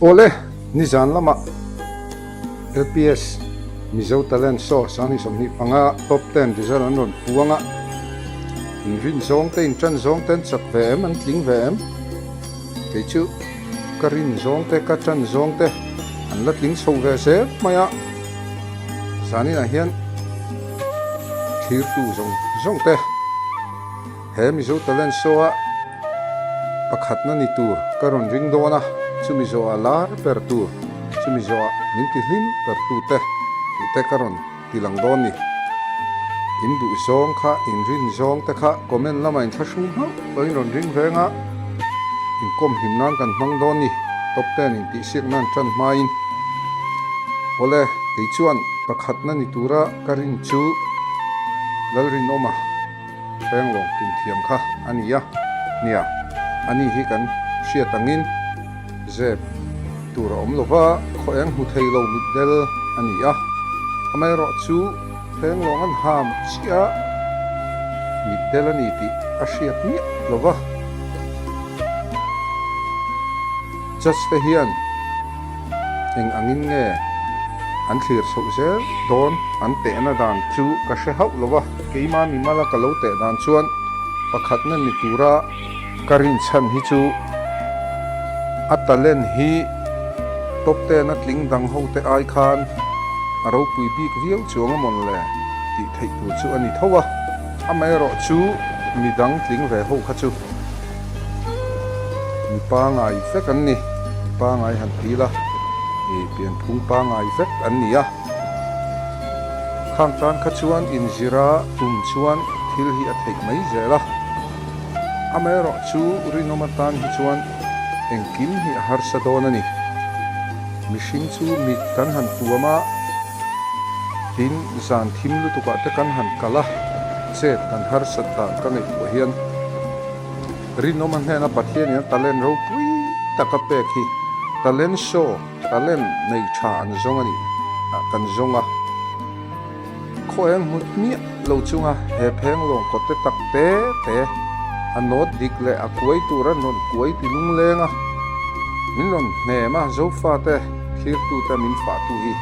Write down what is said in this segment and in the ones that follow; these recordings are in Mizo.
Awle, nizan lamah LPS Mizo Talent Show 2025 Top Ten result an rawn puang a, inrin zawng te, intan zawng te an chak ve em, an tling ve em? Kei chu ka rin zawng te, ka tan zawng te an la tling chho ve zel mai a, zaninah hian thlirtu zawng zawng te. He Mizo Talent Show-a pakhatna ni tur ka rawn ring dawn a, chumi zawhah lar ber tur, chumi zawhah min ti hlim ber tute tih te ka rawn ti lang dawn ni. In duh zawng kha, in rin zawng te kha comment lamah in thlahrung hauh pawhin rawn ring reng a, inkawm hlim nan kan hmang dawn ni, top ten in tihsiak nan tan hmain. Awle, kei chuan pakhatna ni tura ka rin chu Lalrinawma. Thenglawng tum thiam kha a ni a, nia, ani hi kan hriat angin zep tur a awm lo va, khaw eng hmu thei lo mitdel a ni a, amaherawh chu Thenglawng an ham chiah mitdel a ni tih a hriat miah lo va. Judge te hian eng angin nge an thlir chhoh zel dawn an tehna dan chu ka hre hauh lo va, keimah mimala ka lo teh dan chuan pakhatna ni tura ka rinchhan hi chu a talent hi top ten a tling dang ho te ai khan a ropui bik viau chuang a mawn le tih theih tur chu a ni tho a, amaherawh chu midang tling ve ho kha chu. Mi pangai vek an ni, mi pangai han ti ila ih pianphung pangai vek an ni a. Khang tan kha chuan inzira tum chuan thil hi a theih mai zel a. Amaherawh chu rinawm atan hi chuan engkim hi a harsa dawn a ni. Mihring chu mit kan han tuam a, tin zan thim lutukah te kan han kal a, chet kan harsat dan ka ngaihtuah hian. Rinawma hnena Pathianin a talent ropui tak a pek hi talent show, talent nei tha an zawng a nih kan zawng a. Khaw eng hmut miah lo chunga he pheng lawng kawt te tak te te a nawt dik leh a kuai tur an rawn kuai ti lungleng a, min rawn hnem a, Zofate thlirtute min fahtu hi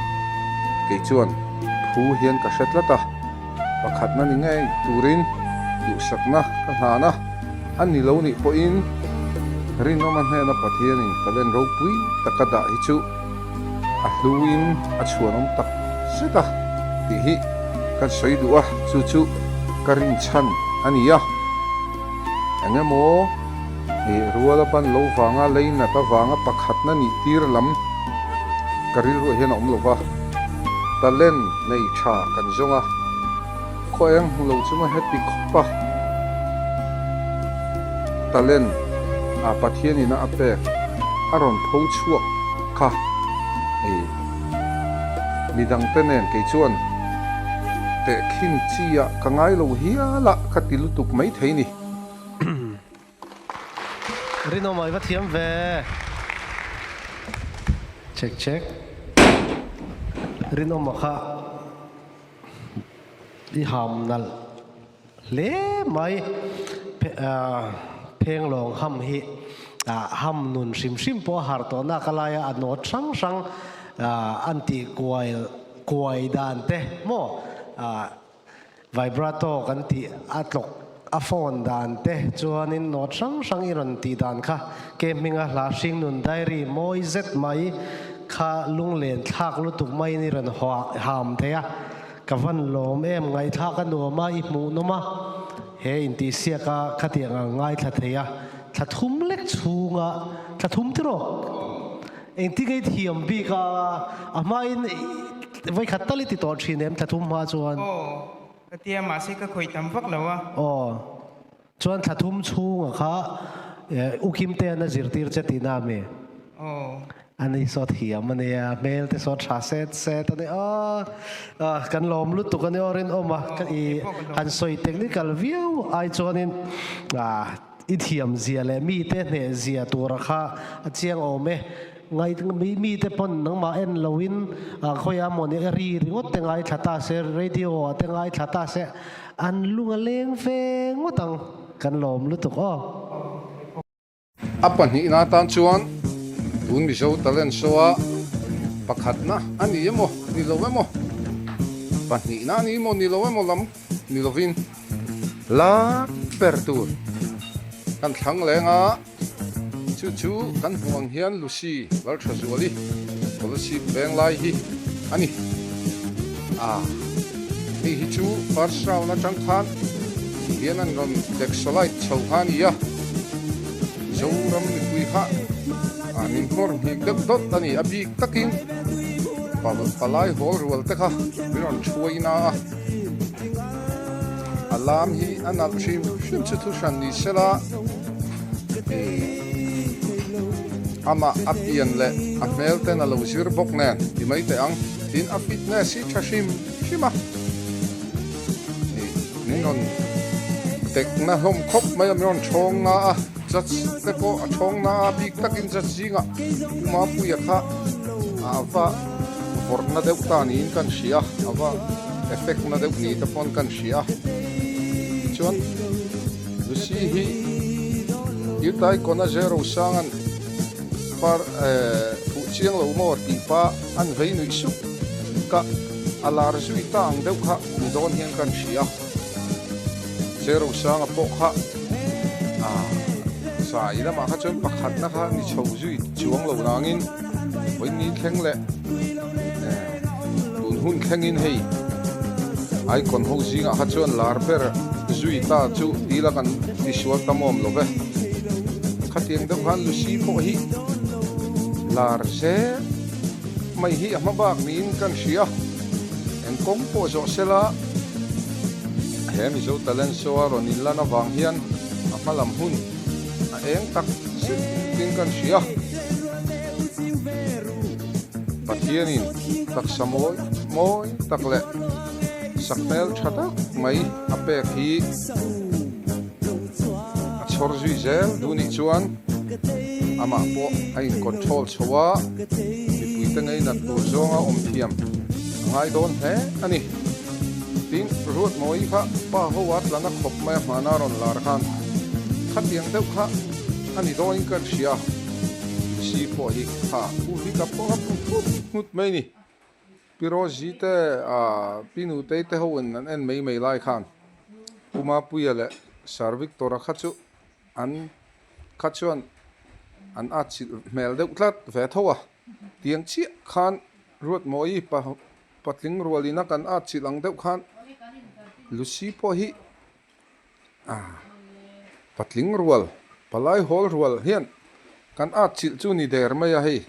kei chuan phu hian ka hre tlat a. Pakhatna ni ngei turin duhsakna ka hlan a, a ni lo nih pawhin rinawma hnena Pathianin talent ropui taka dah hi chu a hluin a chhuanawm tak zet a tih hi kan sawi duh a, chu chu ka rinchhan a ni a. Eng emaw ih ruala ban lo vanga leinat avanga pakhatna nih tir lam ka rilruah hian a awm lo va, talent nei tha kan zawng a, khaw eng hmu lo chunga heti khawp a talent a Pathian ina a pek a rawn pho chhuak kha ih midangte nen kei chuan tehkhin chi ah ka ngai lo hial a ka ti lutuk maithei ni. Rinawm i va thiam ve. Check check. Rinawma kha i ham nalh hle mai. Phenglawng ham hi ham nun hrim hrim pawh a har tawh nak a laia a nawt hrang hrang an tih kuai kuai dan te maw. Vibrato kan tih a tlawk a phone dan te chuanin note hrang hrang i rawn tih dan kha ke hminga hla hringnun diary mawi zet mai kha lunglen thlak lutuk maiin i rawn ham thei a, ka van lawm em ngaihthlak a nuam a i hmuh nawm a, he intihsiak a khatiang ang ngaithla thei a thla thum lek chhunga thla thum tiraw engtin nge i thiam bik a a hmain Vawikhat tal i ti tawh thin em thla thum hma chuan? Aw, ka tia mahse ka khawih tam vak lo a. Aw, chuan thla thum chhunga kha U Kimtea'n a zirtir che tihna a mi? Aw. Ani saw thiam a nia, hmel te saw tha set set a ni. Aw, kan lawm lutuk a ni aw rinawm a, ka i han sawi technical viau ai chuanin i thiam zia leh mite hneh zia tura kha a chiang awm e. Ngai mite pawn nangmah en loin khawiah mawni a ri ringawt te ngaithla ta se, radio ah te ngaithla ta se, an lung a leng ve ngawt ang, kan lawm lutuk aw. A pahnihna atan chuan Tun Mizo Talent Show-a pakhatna a ni emaw ni lo emaw, pahnihna a ni emaw ni lo emaw lam ni lovin lar ber tur kan thlang leng a, chu chu kan hmuh ang hian Lucy Lalthazuali Scholarship veng lai hi a ni. A, hei hi chu first round atang khan hian an rawn dexolite chho kha a ni a. Zoram mipui kha an inhmawr hnik deuh dawt a ni. A bik takin palai hawl rual te kha min rawn thuai na a. A lam hi a nalh hrim hrim chu thu hran ni sela amah a pian leh a hmel ten a lo zir bawk nen ti mai teh ang. Tin a fitness hi tha hrim hrim a. Min rawn tekna hlawm khawp mai a, min rawn thawng na a, judge te pawh a thawng na a, bik takin judge zingah Pu Mapuia kha a va vawrhna deuh ta niin kan hria a, a va effect na deuh ni te pawn kan hria a. Tichuan Lucy hi Youth Icon a zero sangan par fuh chiang lo maw tih pa an vei nuih sup ka a lar zui ta ang deuh kha. Ni dawn hian kan hria. Zero sanga pawh kha zai lamah kha chuan pakhatna kha ni chho zui chuang lo nangin vawiin ni thleng leh tun hun thlengin hei icon ho zingah kha chuan lar ber zui ta chu tila kan tisual tam awm lo ve. Khatiang deuh khan Lucy pawh hi lar zel mai hi a hma bak niin kan hria. Eng kawng pawh zawh sela, he Mizo Talent Show a rawn inlan avang hian a hma lam hun a eng tak zet in kan hria. Pathianin taksa mawi mawi tak leh sakhmel tha tak mai a pek hi a chhawr zui zel duh nih chuan amah pawh a in control chho a, mipuite ngeinat tur zawnga awm thiam a ngai dawn hle a ni. Tin, Ruatmawi kha pa ho a tlana khawp mai a hmana rawn lar khan khatiang deuh kha a ni dawnin ka hria, Lucy pawh hi kha u hi ka pawh a pu nghut nghut mai a ni. Pi Rosie te Pi Nutei te ho in an en mai mai lai khan Pu Mapuia leh Sir Victor-a kha chu an kha chuan an atchilh hmel deuh tlat ve tho a, tiang chiah khan Ruatmawi patling rualina kan atchilh ang deuh khan Lucy pawh hi Patling rual, palai hawl rual hian kan at chilh chu ni der mai a hei.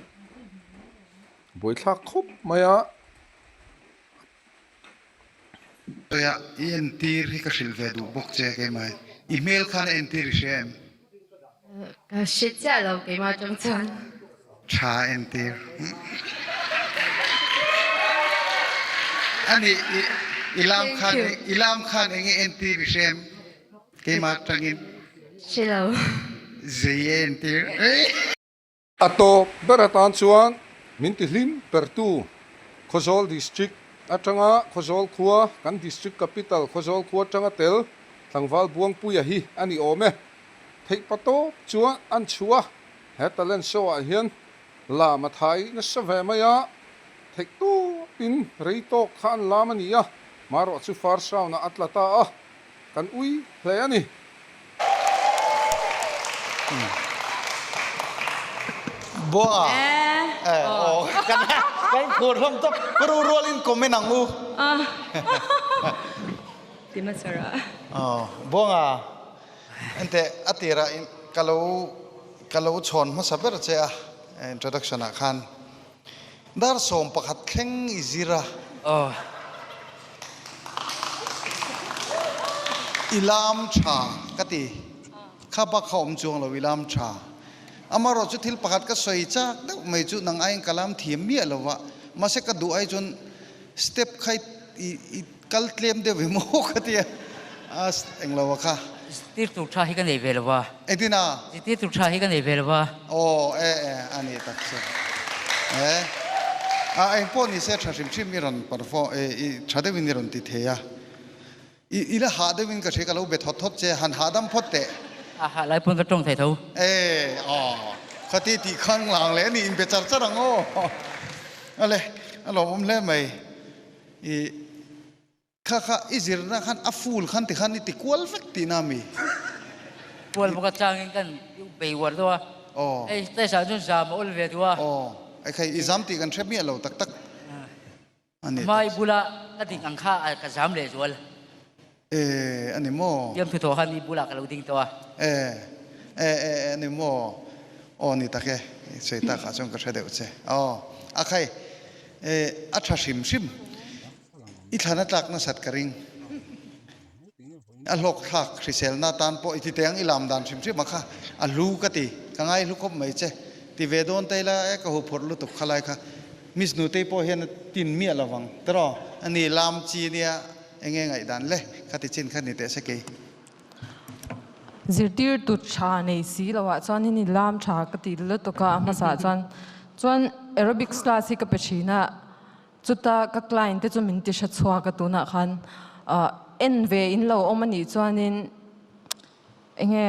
Buaithlak khawp mai a. Tuia i entir hi ka hrilh ve duh bawk che keimah in. I hmel khan a entir i hria em? Ka hre chiah lo keimah atang chuan. Tha entir. Ani i lam khan i lam khan enge entir i hria em? Keimah atangin. Hre lo. Zei e entir. A tawp ber atan chuan min ti hlim pertu Khawzawl District atanga Khawzawl khua, kan District Capital Khawzawl khua atanga tel tlangval Buangpuia hi a ni awm e. Theih pa tawp chuan an chhuah a, he talent show ah hian lam a thai nasa ve mai a, theih tawpin rei tawk kha an lam a ni a, marawh chu first round ah a tla ta a, kan ui hle a ni. Buanga eh aw kan kan khur hlawm tawp ka ru rualin comment ang u. Tina sara. Aw Buanga Enteh, a tirah ka lo ka lo chhawn hmasa ber che a, introduction ah khan dar 11 thleng i zir a. Aw. I lam tha ka ti. Kha bak kha awm chuang lo i lam tha. Amarawh chu thil pakhat ka sawi chak deuh mai chu nang aiin ka lam thiam miah lo va, mahse ka duh ai chuan step kha i i Kal tlem deuh em aw ka ti a, englo a kha. Zirtir tur tha hi ka nei ve lo va. Engtin a? Zirtir tur tha hi ka nei ve lo va. Aw e e a ni tak chu. E a eng pawh ni se tha hrim hrim i rawn perform e i tha deuhin i rawn ti thei a. I i la hah deuhin ka hria ka lo be thawt thawt che han hahdam phawt teh. A hah lai pawn ka tawng thei tho. E aw. Khati tih khan lang leh a ni inbe char char ang aw. Ale, a lawmawm hle mai. I kha kha i zirna khan a full khan ti khan i ti kual vek tihna a mi? Kual bawk a changin kan bei uar deuh a. Aw. Hei test ah chuan zam a awl ve duh a. Aw, ai khai i zam tih kan hre miah lo tak tak. A ni Hmai bula ka ding ang kha ka zam leh zual. E, a ni maw? Tiam thu tawh khan i bulah ka lo ding tawh a. E, e, e, a ni maw? Aw ni tak e, i sawi tak ah chuan ka hre deuh che. Aw, a khai, e, a tha hrim hrim. I thlan a tlak nasat ka ring. A hlawk thlak hriselna atan pawh i ti teh ang i lam dan hrim hrim a kha a hlu ka ti, ka ngai hlu khawp mai che. Ti ve dawn ta ila e ka huphurh lutuk kha lai kha Miss Nutei pawh hian a tin miah lo vang tiraw a ni lam chi nia enge ngaihdan le kha ti chin kha ni teh se kei. Zirtirtu tha nei si lo ah chuan in i lam tha ka ti lutuk a a hmasa ah chuan chuan aerobics class hi ka pe thin a. Chuta ka client te chu min ti hre chhuak a tunah khan en ve in lo awm a nih chuanin enge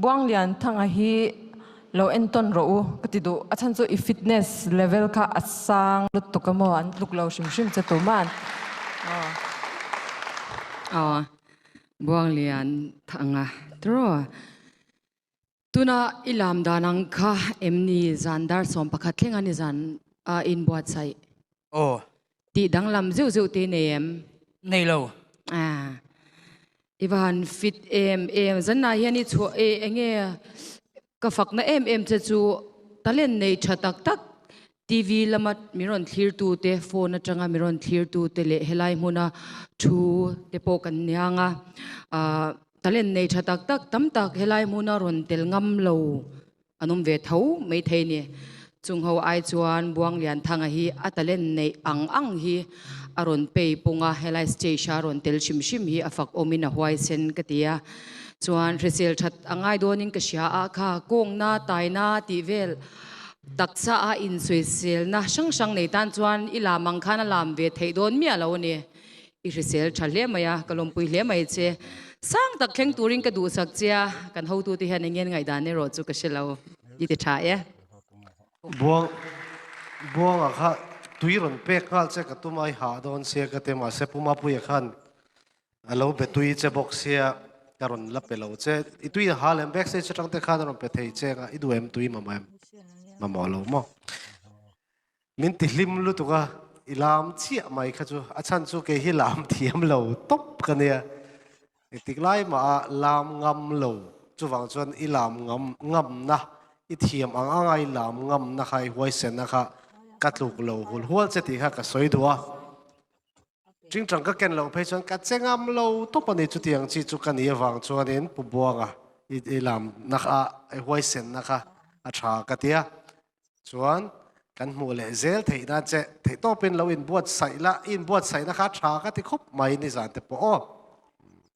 Buanglianthanga hi lo entawn rawh u ka ti duh. A chhan chu i fitness level kha a sang lutuk a maw an tluk lo hrim hrim che tuman. Aw Buanglianthanga tiraw. Tuna i lam dan ang kha em ni zan dar 11 thleng a ni zan a inbuatsaih? Aw. Tih danglam zeuh zeuh te nei em? Nei lo. Ah. I va han fit em em. Zanah hian i chhuah e enge ka fakna em em che chu talent nei tha tak tak TV lama min rawn thlirtu te, phone atanga min rawn thlirtu te leh helai hmuna thu te pawh kan niang a. Ahh talent nei tha tak tak tam tak helai hmuna rawn tel ngam lo an awm ve tho maithei ni. Chung ho ai chuan Buanglianthanga hi a talent neih ang ang hi a rawn pei pung a, helai stage a rawn tel hrim hrim hi a fak awmin a huaisen ka ti a. Chuan hrisel that a ngai dawnin ka hria a, kha kawngna taina tih vel Taksa a insawiselna hrang hrang nei tan chuan i lam ang khan a lam ve theih dawn miah lo a ni. I hrisel tha hle mai a, ka lawmpui hle mai che. Sang tak thleng turin ka duhsak che a, kan hotute hian eng ngen ngaihdan erawh chu ka hre lo. I ti tha e. Buang Buanga kha tui rawn pek nghal che ka tum a, i hah dawn sia ka ti mahse Pu Mapuia khan A lo be tui che bawk sia ka rawn la pe lo che. I tui a ha lem backstage atang te khan a rawn pe thei che anga i duh em tui mamawh em? Mamawh lo maw? Min ti hlim lutuk a, i lam chiah mai kha chu a chhan chu kei hi lam thiam lo tawp ka nia. Engtik lai mah a lam ngam lo chuvang chuan i lam ngam ngamna i thiam ang anga i lam ngamna kha i huaisenna kha ka tluk lo hul hual che tih kha ka sawi duh a. Tingtang ka ken loh phei chuan ka che ngam lo tawp a ni. Chutiang chi chu ka ni avang chuanin Pu Buanga i i lamna kha i huaisenna kha a tha ka ti a. Chuan kan hmuh leh zel theih nan che theihtawpin lo inbuatsaih la, i inbuatsaihna kha a tha ka ti khawp mai nizan te pawh aw.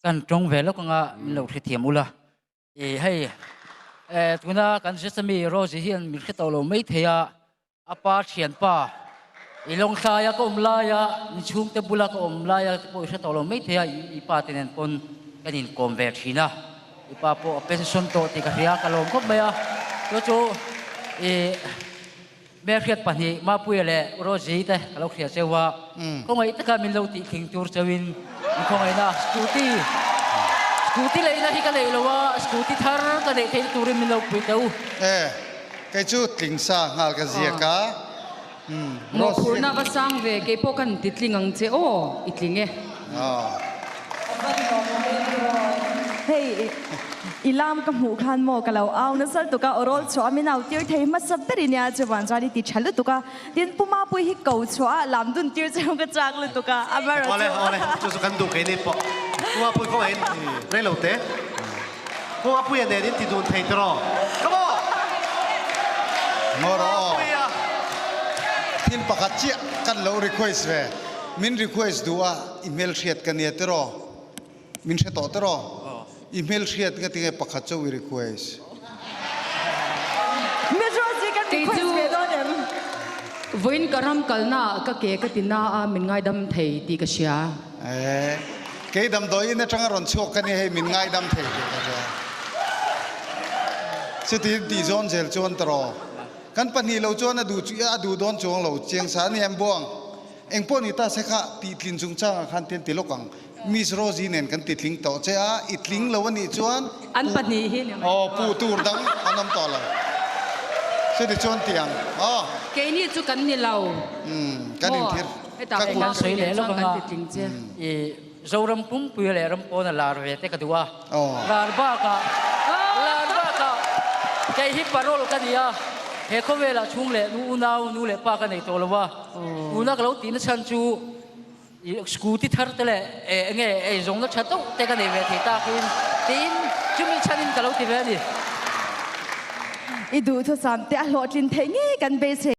Kan tawng ve lawk anga min lo hrethiam ula. I hei tuna kan Sesame Rose hian min hre tawh lo mai thei a, a pa thianpa i lawngthlaia ka awm laia ni chhungte bula ka awm laia te pawh i hre tawh lo mai thei a, i pa te nen pawn kan inkawm ve thin a, i pa pawh a pension tawh tih ka hria ka lawm khawp mai a, chu chu i Hmelhriat pahnih Mapuia leh Rosie te ka lo hria cheu a, khawngaih taka min lo tih thling tur cheuin min khawngaihna scooty scooty leihna hi ka neih lo a, scooty thar ka neih theihna turin min lo pui teh u. E, kei chu tling sa nghal ka ziak a. Rosie. Mawhphurhna va sang ve, kei pawh kan ti tling ang che aw, i tling e. Hei i lam ka hmuh khan maw ka lo au nasa lutuk a, awrawl chhuah a min au tir thei hmasa ber i nia chuvan chuan i ti tha lutuk a, tin Pu Mapui hi ko chhuah a lam dun tir cheu ka chak lutuk a, a bar a chu. Awle awle chu chu kan duh kei ni pawh Pu Mapui kawng ah in rei lo te Pu Mapuia nen in ti dun thei tiraw Come on Ngawr aw thil pakhat chiah kan lo request ve min request duh a. I hmelhriat ka nia tiraw? Min hre tawh tiraw? I hmelhriat nga tinge pakhat chauh i request? Mizozi kan request ve dawn em? Vawiin ka ram kalna ah ka ke ka ti na a min ngaidam thei tih ka hria. Ee, kei damdawi in atanga rawn chhuak ka nia hei min ngaidam thei tih ka hria. Chutin tih zawn zel chuan tawh. Kan pahnih lo chuan a duh chu a duh dawn chuang lo chiang sa a ni em buang. Eng pawh ni ta se kha tih tlin chungchangah khan tian ti lawk ang. Miss Rosie nen kan ti tling tawh che a, i tling lo a nih chuan An pahnih hi ni mai. Aw pu tur dang an awm tawh lo. Chuti chuan ti ang aw. Keini chu kan ni lo. Umm kan Maw inthir. hetah Ka pawh kut. Kan sawi leh chuan lawk kan ang a. ti tling che. I Zoram pumpui leh ram pawn a lar ve te ka duh a. Aw. Lar bakah lar bakah kei hi parole ka ni a, he khawvelah chhung leh nu unau nu leh pa ka nei tawh lo a. Tuna ka lo tihna chhan chu i scooty thar te leh eng nge eizawnna tha deuh te ka nei ve thei takin tiin chumi chhanin ka lo ti ve a ni. I duhthusam te a hlawhtlin theih ngei kan beisei.